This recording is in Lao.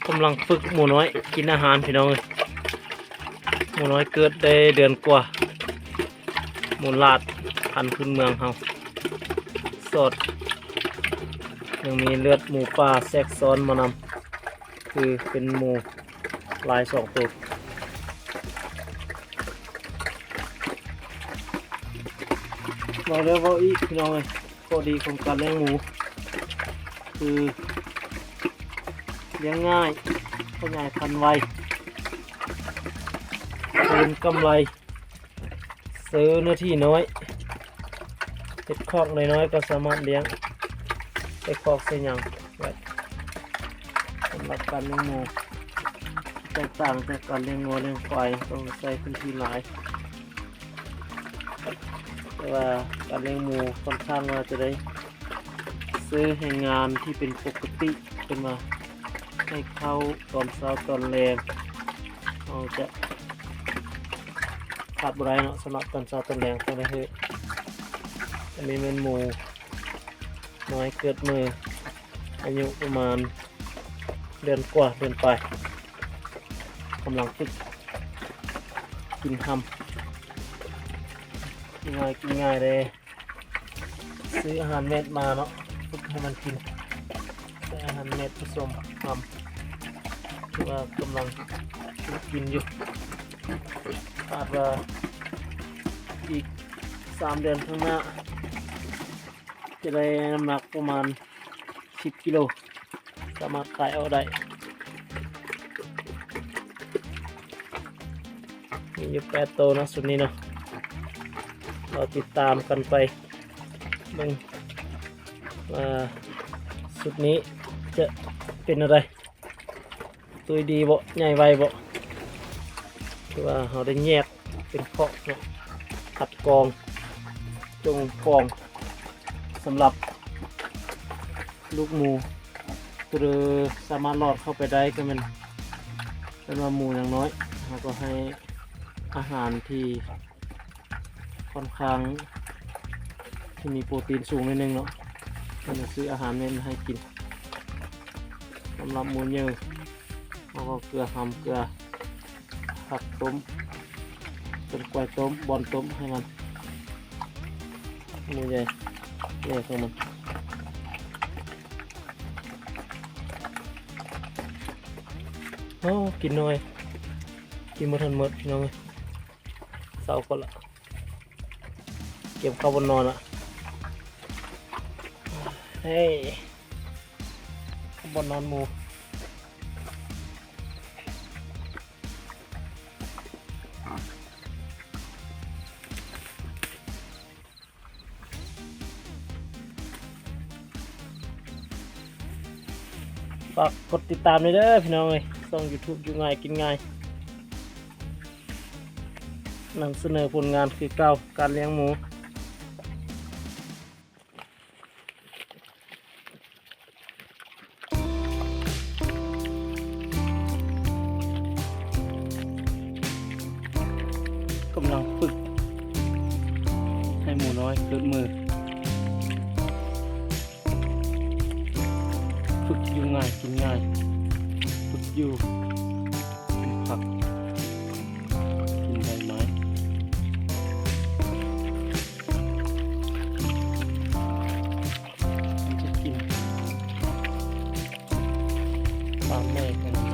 ກຳລັງຝຶກໝູນ້ອຍກິນອາຫານພີ່ນ້ອງເອີຍ. ໝູນ້ອຍເກີດໄດ້ເດືອນກວ່າ. ໝູຫຼາດ ພັນພື້ນເມືອງເຮົາ ສອດ ຍັງມີເລືອດໝູປ່າແຊກຊ້ອນມານຳ ຄືເປັນໝູລາຍສອງໂຕ. ເວົ້າແລ້ວເວົ້າອີກພີ່ນ້ອງເອີຍ ຂໍ້ດີຂອງການລ້ຽງໝູ ຄືລ້ຽງງ່າຍ ຂະຫຍາຍພັນໄວ ເພີ່ມກຳໄລ ຊື້ເນື້ອທີ່ນ້ອຍ ເຮັດຄອກນ້ອຍໆ ກໍສາມາດລ້ຽງ ໃສ່ຄອກໃສ່ຫຍັງໄດ້. ສຳລັບການລ້ຽງໝູ ແຕກຕ່າງຈາກການລ້ຽງງົວລ້ຽງຄວາຍ ຕ້ອງໃຊ້ພື້ນທີ່ຫຼາຍ ແຕ່ວ່າການລ້ຽງໝູຂ້ອນຂ້າງວ່າຈະໄດ້ ຊື້ແຮງງານທີ່ເປັນປົກກະຕິ ເພິ່ນວ່າໃຫ້ເຂົ້າຕອນເຊົ້າຕອນແລງ ເຮົາຈະຂາດບໍ່ໄດ້ເນາະ ສຳລັບຕອນເຊົ້າຕອນແລງຕ້ອງໄດ້ໃຫ້. ອັນນີ້ແມ່ນໝູນ້ອຍເກີດມື້ ອາຍຸປະມານເດືອນກວ່າເດືອນປາຍ ກຳລັງຝຶກກິນຮຳ ກິນງ່າຍກິນງ່າຍເດ້. ຊື້ອາຫານເມັດມາເນາະ ຝຶກໃຫ້ມັນກິນ ໃສ່ອາຫານເມັດປະສົມຮຳ ຄືວ່າກຳລັງກິນຢູ່ ຄາດວ່າອີກສາມເດືອນຂ້າງໜ້າ ຈະໄດ້ນ້ຳໜັກປະມານສິບກິໂລ ສາມາດຂາຍອອກໄດ້. ມີຢູ່ແປດໂຕເນາະ ຊຸດນີ້ເນາະ ເຮົາຕິດຕາມກັນໄປເບິ່ງວ່າຊຸດນີ້ຈະເປັນແນວໃດ ຕຸ້ຍດີບໍ່ ໃຫຍ່ໄວບໍ່. ຄືວ່າເຮົາໄດ້ແຍກເປັນຄອກເນາະ ຄັດກອງ ຈົ່ງຟອງ ສຳລັບລູກໝູ ໂຕໃດສາມາດລອດເຂົ້າໄປໄດ້ ກໍແມ່ນ ເອີ້ນວ່າໝູຍັງນ້ອຍ ເຮົາກໍໃຫ້ອາຫານທີ່ ຂ້ອນຂ້າງທີ່ມີໂປຣຕີນສູງໜ້ອຍໜຶ່ງເນາະ ເພິ່ນຈະຊື້ອາຫານເມັດມາໃຫ້ກິນ. ສຳລັບໝູເຍີ ເຮົາກໍເກືອຫຳ ເກືອຜັກຕົ້ມ ເປັນກວາຍຕົ້ມ ບ່ອນຕົ້ມໃຫ້ມັນ ໝູໃຫຍ່ ໃຫຍ່ຂອງມັນ. ໂອ້ ກິນໜ້ອຍ ກິນບໍ່ທັນໝົດ ພີ່ນ້ອງເອີຍ. ເຊົ້າກ່ອນລະ ກຽມເຂົ້າບ່ອນນອນລະ ເຮີ້ຍ ເຂົ້າບ່ອນນອນໝູ. ຝາກກົດຕິດຕາມແດ່ເດີພີ່ນ້ອງເອີຍ ຊ່ອງຢູທູບຢູ່ງ່າຍກິນງ່າຍ ນຳສະເໜີຜົນງານຄືເກົ່າ ການລ້ຽງໝູ. ກຳລັງຝຶກໃຫ້ໝູນ້ອຍເກີດມື ຝຶກຢູ່ງ່າຍກິນງ່າຍ ຝຶກຢູ່ກິນຜັກກິນໃບໄມ້. ມັນຈະກິນຕາມແມ່ຂອງມັນ